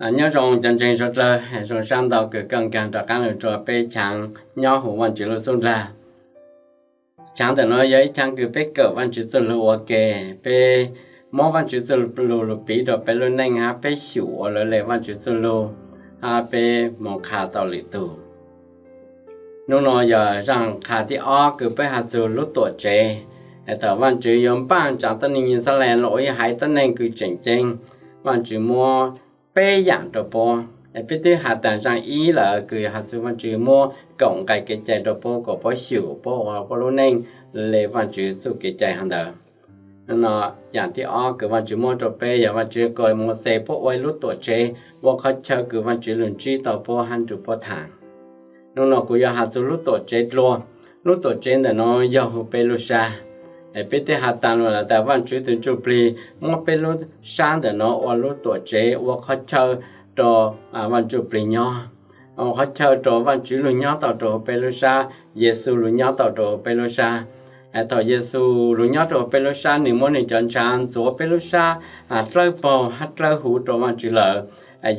Nyob zoo cov ntseeg suav dlawg, zoo sab ntau kws koj nkaag rov qaab lug rua peb chaav nyob huv Vaajtswv lub xub ndlag. Chaav ntawm nuav yog ib chaav kws peb kawm Vaajtswv txuj lug ua ke, peb muab Vaajtswv txuj lug lug piv rua peb lub neej hab peb xyum ua lawv le Vaajtswv txuj lug, hab peb moog qha tau lwm tug. Nub nua yog zaaj qha thib ob kws peb has txug lub tuam tsev. Thaum Vaajtswv yuav npaaj tsaav tuab neeg Yixalayees los ua ib haiv tuab neeg kws tseem ceeb, Vaajtswv muab peb yaam rua puab. Peb twb has taag zaaj ib lawm kws has txug Vaajtswv muab kaum nqai kev cai rua puab kuas puab xyum puab ua puab lub neej le Vaajtswv txuj kev cai hov ntawd. Nub nua yaam thib ob kws Vaajtswv muab rua peb yog Vaajtswv kom Mauxes puab ua ib lub tuam tsev ua qhov chaw kws Vaajtswv lug ntsib tau puab hab nrug puab thaam. Nub nua kuv yuav has txug lub tuam tsev dlua. Lub tuam tsev ntawm nuav yog huv peb lub sab. Peb twb has taag lug has tas Vaajtswv tug Ntsuj Plig muab peb lub sab ntawm nuav ua lub tuam tsev ua qhov chaw rua Vaaj Ntsuj Plig nyob, ua qhov chaw rua Vaajtswv lug nyob tau rua huv peb lub sab, Yexus lug nyob tau rua huv peb lub sab. Thaum Yexus lug nyob rua huv peb lub sab, nwg muab nwg cov ntshav ntxuav peb lub sab dlawb paug hab dlawb huv rua Vaajtswv lawm.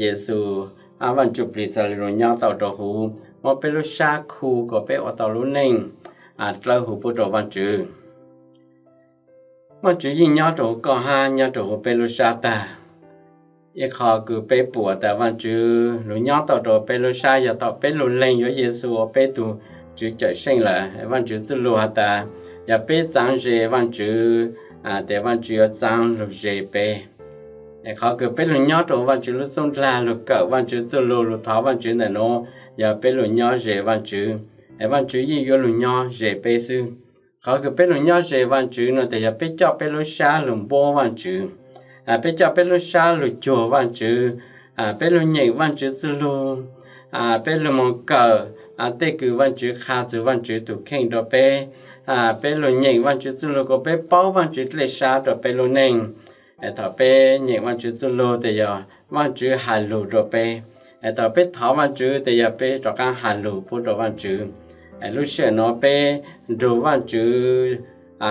Yexus, Vaaj Ntsuj Plig xaav lug nyob tau rua huv, muab peb lub sab khu kom peb ua tau lub neej dlawb huv pub rua Vaajtswv. Vaajtswv yeej nyob rua huv koj hab nyob rua huv peb lub sab taag. Ib qho kws peb pum tas Vaajtswv lug nyob tau rua peb lub sab yog thaum peb lug leeg yuav Yexus ua peb tug Tswv Cawmseej lawm. Vaajtswv txuj lug has tas yog peb txaav ze Vaajtswv, tes Vaajtswv yuav txaav lug ze peb. Qhov kws peb lug nyob rua Vaajtswv lub xub ndlag lug kawm Vaajtswv txuj lug lug thov Vaajtswv ntawm nuav yog peb lug nyob ze Vaajtswv, Vaajtswv yeej yuav lug nyob ze peb xwb. Qhov kws peb lug nyob ze Vaajtswv nuav tes yog peb coj peb lub sab lug npuab Vaajtswv, peb coj peb lub sab lug cuag Vaajtswv, peb lug nyeem Vaajtswv txuj lug, peb lug moog kawm tej kws Vaajtswv qha txug Vaajtswv tug kheej rua peb, peb lug nyeem Vaajtswv txuj lug kom peb paub Vaajtswv dlej sab rua peb lub neej. Thaum peb nyeem Vaajtswv txuj lug tes yog Vaajtswv has lug rua peb. Thaum peb thov Vaajtswv tes yog peb rov qaab has lug pub rua Vaajtswv. Lub sij hawm nuav peb nrug Vaajtswv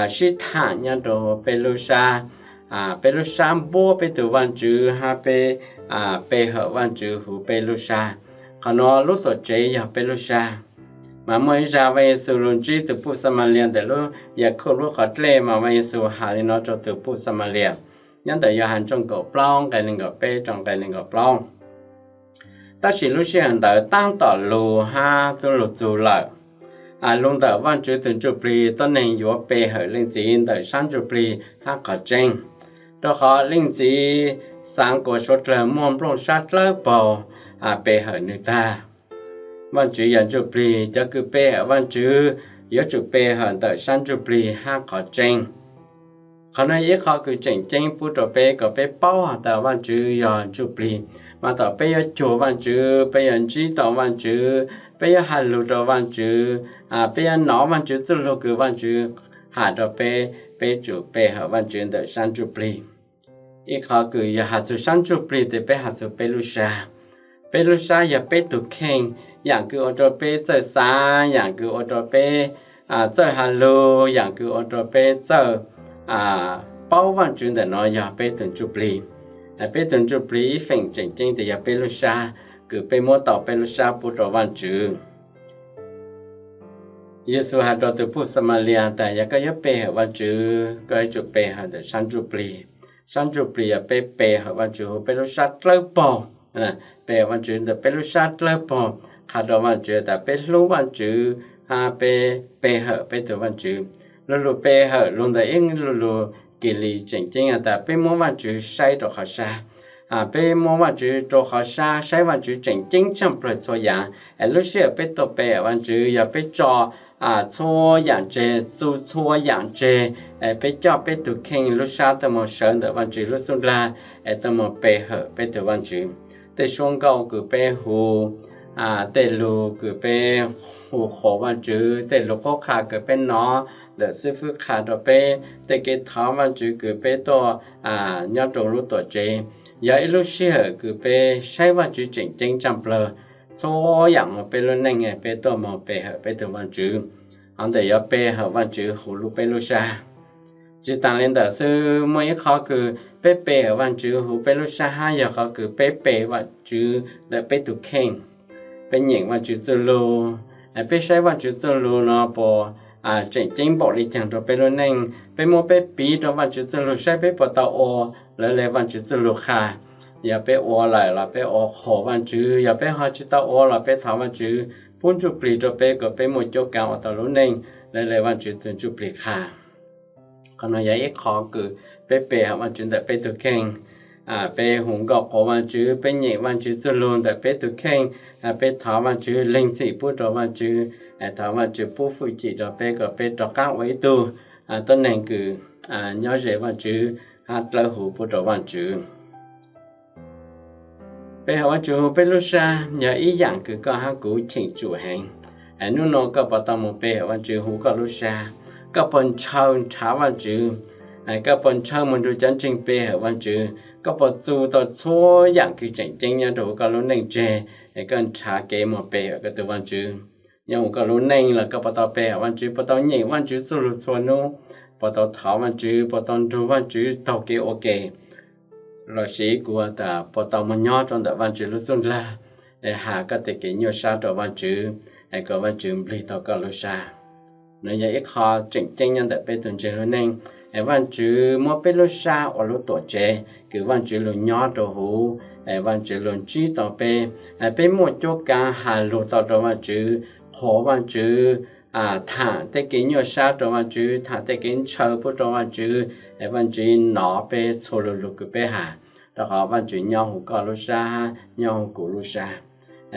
sib thaam nyob rua peb lub sab, peb lub sab npuab peb tug Vaajtswv hab peb pe hawm Vaajtswv huv peb lub sab. Qhov nuav lub tuam tsev yog peb lub sab. Mas muaj ib zag Vaaj Yexus lug ntsib tug puj Xamaliyas ntawm lub Yakhob lub qhov dlej mas Vaaj Yexus has li nuav rua tug puj Xamaliyas, nyob ntawm Yauhas tshooj kaum plaub nqai neeg nkaum peb rua nqai neeg nkaum plaub. Tab sis lub sij hawm ntawd taab tom lug hab tub lug txug lawm. Lug ntawm Vaajtswv tug Ntsuj Plig, tuab neeg yuav pe hawm leej txiv ntawm sab ntsuj plig hab qhov tseeb, rua qhov leej txiv xaav kuas suav dlawg muaj nplooj sab dlawb paug pe hawm nwg tag. Vaajtswv yog ntsuj plig, cov kws pe hawm Vaajtswv yuav tsum pe hawm ntawm sab ntsuj plig hab qhov tseeb. Qhov nuav ib qho kws tseem ceeb pub rua peb kom peb paub has tas Vaajtswv yog ntsuj plig. Mas thaum peb yuav cuag Vaajtswv, peb yuav ntsib tau Vaajtswv, peb yuav has lug rua Vaajtswv, peb yuav nov Vaajtswv txuj lug kws Vaajtswv has rua peb, peb tsum pe hawm Vaajtswv ntawm sab ntsuj plig. Ib qho kws yog has txug sab ntsuj plig tes peb has txug peb lub sab. Peb lub sab yog peb tug kheej, yaam kws ua rua peb txawj xaav, yaam kws ua rua peb txawj has lug, yaam kws ua rua peb txawj paub Vaajtswv ntawm nuav yog peb tug ntsuj plig. Peb tug ntsuj plig ib feem tseem ceeb tes yog peb lub sab, kws peb muab tau peb lub sab pub rua Vaajtswv. Yexus has rua tug puj Xamaliyas tas yog koj yuav pe hawm Vaajtswv, koj yuav tsum pe hawm ntawm sab ntsuj plig. Sab ntsuj plig yog peb pe hawm Vaajtswv huv peb lub sab dlawb paug. Pe hawm Vaajtswv ntawm peb lub sab dlawb paug qha rua Vaajtswv tas peb hlub Vaajtswv hab peb pe hawm peb tug Vaajtswv. Lug lug pe hawm lug ntawm ib lug lug kis lis tseem ceeb tas peb muab Vaajtswv saib rua qhov sab. Peb muab Vaajtswv rua qhov sab, saib Vaajtswv tseem ceeb tshaj plawg txhua yaav. Es lub sij hawm peb tuaj pe hawm Vaajtswv yog peb tso txhua yaam tseg, txu txhua yaam tseg, peb coj peb tug kheej lub sab tuaj moog sawv ntawm Vaajtswv lub xub ndlag, es tuaj moog pe hawm peb tug Vaajtswv. Tej suab nkauj kws peb hu, tej lug kws peb hu qhuas Vaajtswv, tej lug qhuab qha kws peb nov ntawm xib fwb qha rua peb, tej kev thov Vaajtswv kws peb tuaj nyob rua lub tuam tsev, yog ib lub sij hawm kws peb saib Vaajtswv tseem ceeb tshaj plawg txhua yaam huv peb lub neej, peb tuaj moog pe hawm peb tug Vaajtswv. Hov ntawm yog pe hawm Vaajtswv huv lub peb lub sab. Tsis tas li ntawd xwb, muaj ib qhov kws peb pe hawm Vaajtswv huv peb lub sab hab yog qhov kws peb pe Vaajtswv ntawm peb tug kheej. Peb nyeem Vaajtswv txuj lug, peb saib Vaajtswv txuj lug no puas tseem ceeb npaum li caag rua peb lub neej. Peb muab peb piv rua Vaajtswv txuj lug saib peb puas tau ua lawv le Vaajtswv txuj lug qha. Yog peb ua lawm los peb ua qhuas Vaajtswv, yog peb ho tsis tau ua los peb thov Vaajtswv pub ntsuj plig rua peb kom peb muaj cuab kaav ua tau lub neej lawv le Vaajtswv txuj ntsuj plig qha. Qhov no yog ib qhov kws peb pe hawm Vaajtswv ntawm peb tug kheej. Peb hu nkauj qhuas Vaajtswv, peb nyeem Vaajtswv txuj lug ntawm peb tug kheej, peb thov Vaajtswv, lees txim pub rua Vaajtswv, thov Vaajtswv pub fwj chim rua peb kom peb rov qaab ua ib tug tuab neeg kws nyob ze Vaajtswv hab dlawb huv pub rua Vaajtswv. Pe hawm Vaajtswv huv peb lub sab yog ib yaam kws koj hab kuv cheem tsum heev. Nub nua koj puas tau moog pe hawm Vaajtswv huv koj lub sab? Koj puas ntshaw nrhav Vaajtswv? Koj puas ntshaw moog nrug cov ntseeg pe hawm Vaajtswv? Koj puas txu tau txhua yaam kws tseem ceeb nyob rua huv koj lub neej tseg, koj nrhav kev moog pe hawm koj tug Vaajtswv? Nyob huv koj lub neej los koj puas tau pe hawm Vaajtswv, puas tau nyeem Vaajtswv txuj lug txhua nub, puas tau thov Vaajtswv, puas tau nrug Vaajtswv taug kev ua ke, lossis kuv tas puas tau moog nyob rua ntawm Vaajtswv lub txuj nplaag, has koj tej kev nyuaj sab rua Vaajtswv, kom Vaajtswv nplig tau koj lub sab? Nov yog ib qho tseem ceeb nyob ntawm peb tug ntseeg lub neej. Vaajtswv muab peb lub sab ua lub tuam tsev kws Vaajtswv lug nyob rua huv, Vaajtswv lug ntsib tau peb. Peb muaj cuab kaav has lug tau rua Vaajtswv, qhuas Vaajtswv, thaam tej kev nyuaj sab rua Vaajtswv, thaam tej kev ntshaw pub rua Vaajtswv, Vaajtswv nov peb txhua lug lug kws peb has, rua qhov Vaajtswv nyob huv koj lub sab, nyob huv kuv lub sab.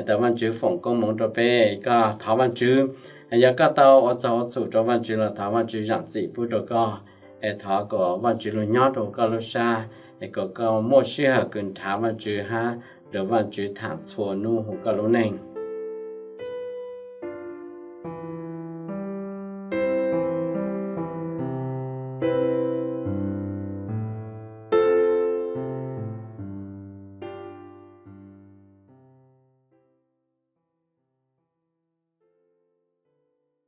Tau Vaajtswv foom koob moov rua peb, koj thov Vaajtswv. Yog koj tau ua txaug ua txhum rua Vaajtswv los thov Vaajtswv zaam txim pub rua koj, es thov kom Vaajtswv lug nyob rua huv koj lub sab, es kom koj muaj sij hawm kws nrhav Vaajtswv hab nrug Vaajtswv thaam txhua nub huv koj lub neej.